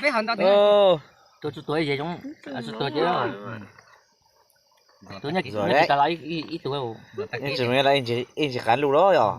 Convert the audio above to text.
peb hov ntau tiag. Tus tsis tuag ib yam zoo, tsis tuag ces tus nyob tsis tas los ib tug. Ib tug ib ntsis qav lug los yog.